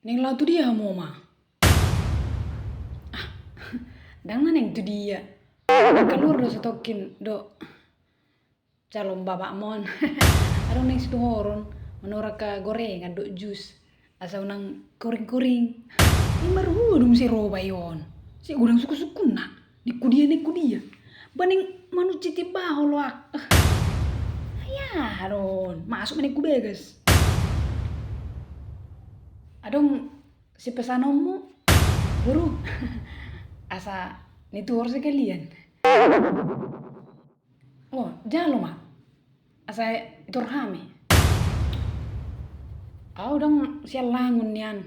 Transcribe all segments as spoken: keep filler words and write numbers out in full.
Naeng laho tu dia hamu, Oma? Ah, ndang na naeng tu dia. Kaluar do satongkin do calon bapakmon. Adong naeng situhoron, manorang gorengan dohot jus. Asa unang koring-koring. Ima ro dung sai ro bayo on. Sai godang sungkun-sungkunna. Ningku dia, ningku dia. Ba naeng manuci timba ho loak. Ai aha do on, masuk ma ningku bagas. Adong sipesanonmu, Boru? Asa nituhor sekalian. Oh, jalo ma. Asa ituhor hami. Au ndang sialangun nian.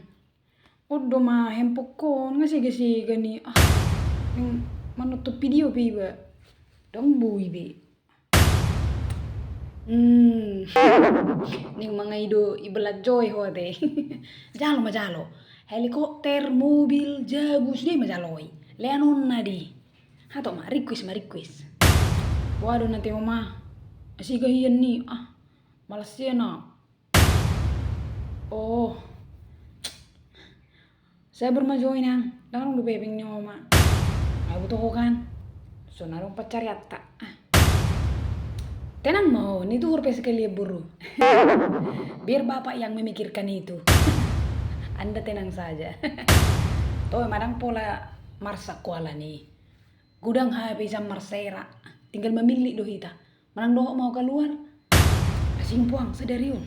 On do ma handphoneko on, nga sega-sega ni, ah, naeng manonton video pe iba. Ndang boi be. Hmm. Naeng mangaido iba laho jo i ho ate. Jalo ma jalo. Helikopter, mobil, jabu, sude ma jalo i. Leanonna di. Hatop ma, request ma, request. Boha do na ate, Oma? Asi gahian ni, ah. Malas sian au. Oh. Sabar ma jo i, Nang. Ndang adong dope hepeng ni Oma. Nga diboto ho kan. So na adong pansarianta. Ah. Tenang ma ho, nituhor pe sekalian, Boru. Biar bapak yang memikirkan itu. Anda tenang saja. Toe ma, ndang pola marsak ho alani. Godang hape sian marsera. Tinggal mamillit do hita. Manang dohot ma ho kaluar. Asing, Puang, sadari on.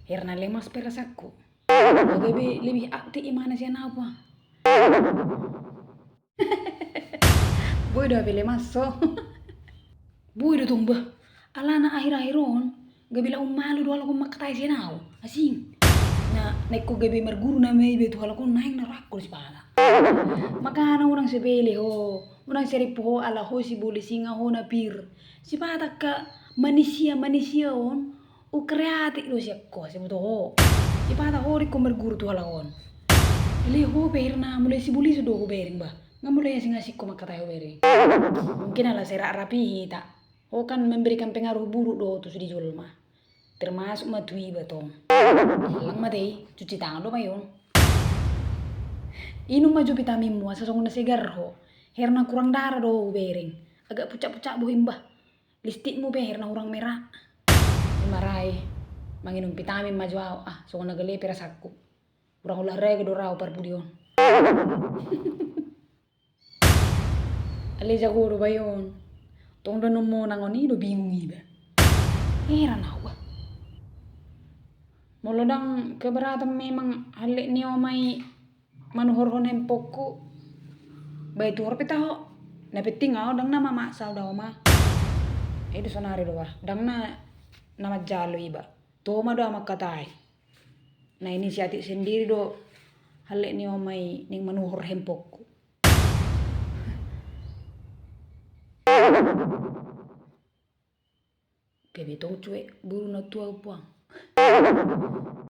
Herna lemas perasaanku. Gabe lebih aktif imana sian au, Puang. Boi do hape lemas ho. Boi do tong bah. Alana akhir-akhir on gabe laho malu do halak on mangkatai sian au. Asing. Na, na ingkon gabe marguru nama iba tu halak on, naeng na rangkul sipata. Makana unang sepele ho, unang serep ho ala ho sibolis i, nga ho na pir. Sipata angka manisia-manisia on, ung kreatif do sian ho, sai diboto ho. Sipata ho do ingkon marguru tu halak on. Alai ho pe herna mulai sibolis do hubereng bah. Nga mulai asing-asing ho mangkatai hubereng. Mungkin ala sai rap-rap i hita. Ho kan memberikan pengaruh buruk do tu sude jolma. Termasuk ma tu iba tong. Lang ma ate i, cuci tangan do bayo on. Inum ma jo vitaminmu, asa songon na segar ho. Herna kurang darah do ho hubereng. Agak pucat-pucat bohim bah. Lipstikmu pe herna hurang merah. Ima ra i, manginum vitamin ma jo au, ah, songon na gale perasaanku. Hurang olahraga do ra au parpudi on. Alai jago do bayo on. Tong danon monang on, i do bingung iba. Heran au bah. Molo ndang keberatan memang hallet ni Oma i manuhorhon handphonku, ba ituhor pe taho. Na penting au ndang na mamaksa au da Oma. I do sonari do bah, ndang na, na manjalo iba. Tu Oma do au mangkatai. Na inisiatif sendiri do hallet ni Oma i naeng manuhor handphonku. Gabe tong cuek boru na tu au, Puang.